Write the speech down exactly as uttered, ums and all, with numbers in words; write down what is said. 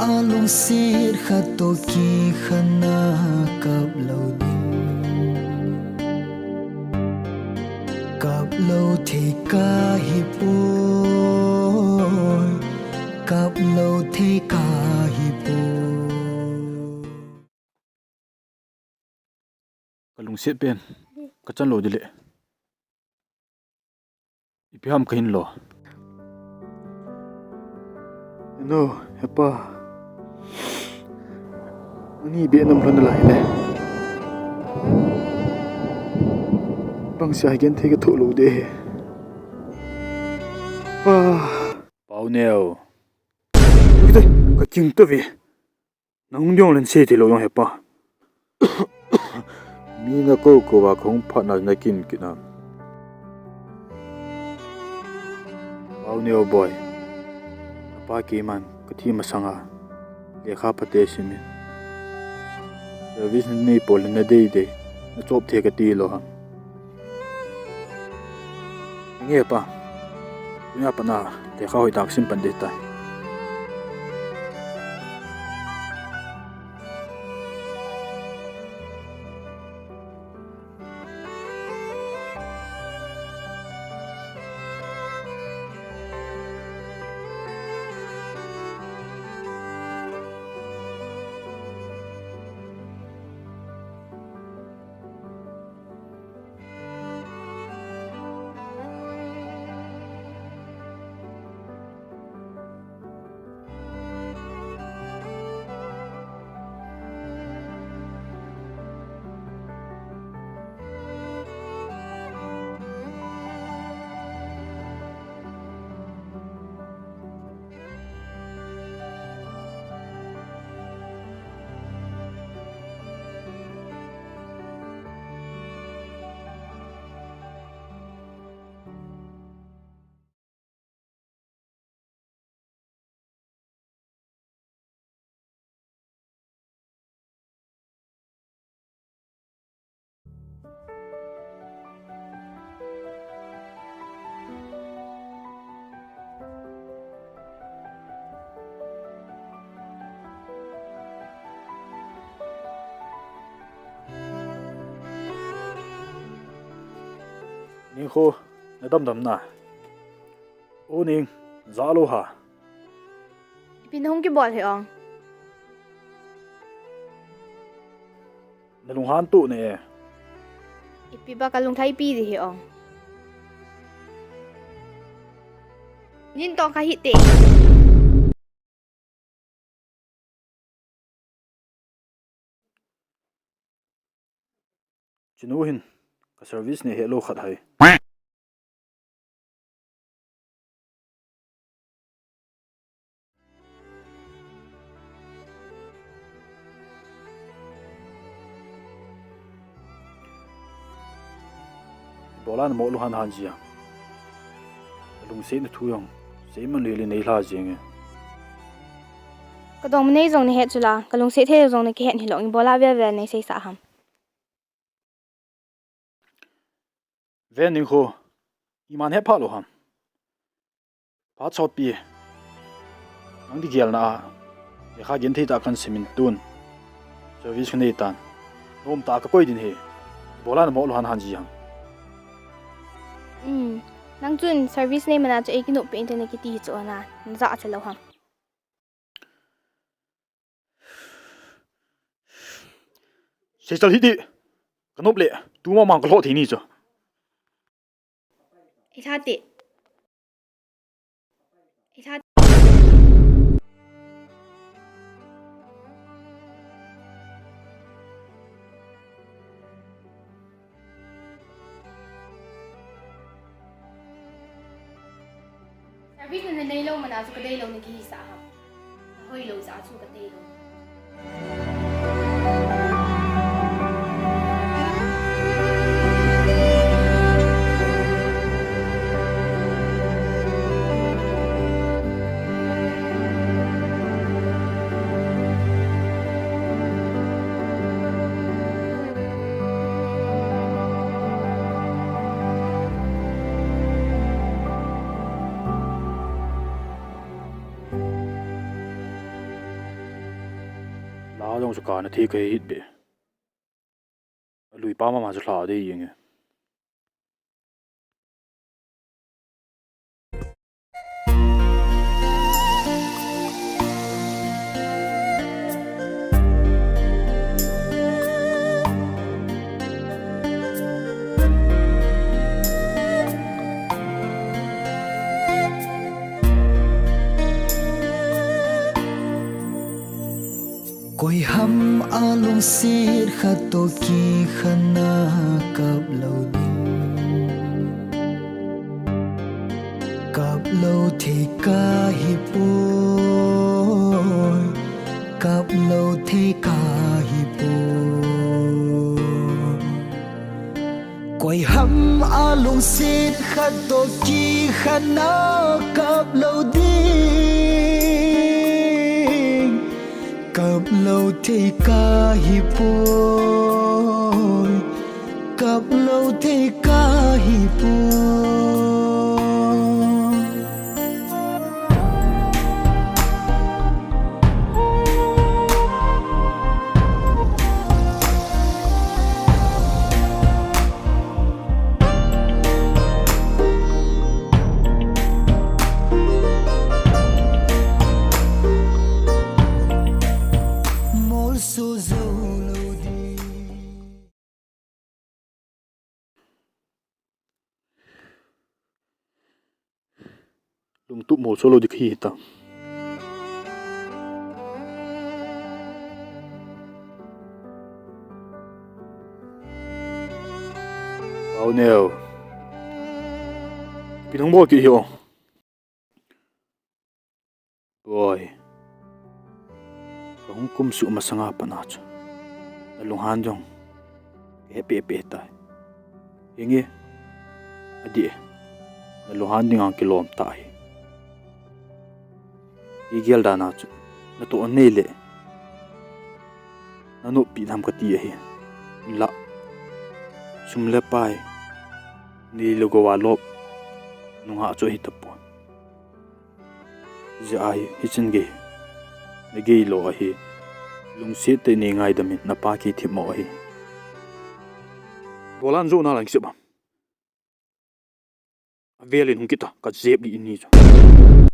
Alungset khat toh kikhen a kap lou ding. Kap lou thei kahi poi. Kap lou thei kahi poi. Kalungset pen kachan lou ding le. Ipi ham kahin lo. Eno, hepa. Ani be nam lhon lai le. Bangsi a gen thei kathoh lou ding. Pa. Pauneo. Kite, kaching tave. Nang jong len sei thei lou jong hepa. Mi nakou kou a kahung phat na nakin kit nam. Pauneo boi. Apa keiman kathi masanga lekha phate simin. Service nanei pol le nadei dei. Nachop thei kati lou ham. Nge pa. Tunia pat a lekha hoitah a kasim pan ding tai. Ningkho, nadam dam na. O Ning, ja lou ha. Ipi nahung kibol hi ong. Nalunghan tu ne. Ipi ba kalungthai pi di hi ong. Nin tong kahi te. Chinu hin, ka service nei helou khat hai. Bola na mo lu han han jia. Lungset na thu jong. Seiman lili nei lha jing e. Ka dong nei jong na het chula. Ka lungset thei jong na kihet hilou. Bola vel vel nei seisa ham. Ven Ningkho, iman hepha lou ham. Phat sotpi. Nang di gelna a. Lekha genthei tah a kan simin tun. Service ka nei tan. Nom tah a ka koi ding hi. Bola na mo lou han han ji ham. Um, nang chun service nei mana chu ei kinop pe inte na kiti hi chu ana. Na ja che lou ham. Seichal hiti. Ka nop le. Tuma mang ka lhoh thei ni chu. Ei tha ti. Ei tha. Service na nei lou mana chu ka dei lou na kihi sa ham. Hoi lou sa chu ka dei lou. Jong chu kana thei kahi hih beh. Alui pa mama chu lha dei jeng e. Koiham a lungset khat toh kikhen a kap lou ding. Kap lou thei kahi poi. Kap lou thei kahi poi. Koiham a lungset khat toh kikhen a kap lou ding. Kap lou thei kahi poi. Kap lou thei kahi poi. Molso jou lou ding. Lungtup molso lou ding kahi ta. Pau neo. Ipi nahung bol kit hi o. Boi. Kahung kum suh masanga pat a chu nalunghan jong kahe pehpeh tai. Henge, adih e. Nalunghan dinga kilom tah ahi. Kei gel dan a chu natoh nei le nanoppi tham kati ahi. Hinlah sum le pai, nei le gou a lop nungah chu ahi tapon. Hijeh a hi, hichen gei, nagei lou ahi. Lungset tah in nei ngaidam in, napa kithip mo ahi. Dolan jo na lang kisep a. Avel in hung kit a, kajep lih in ni chu.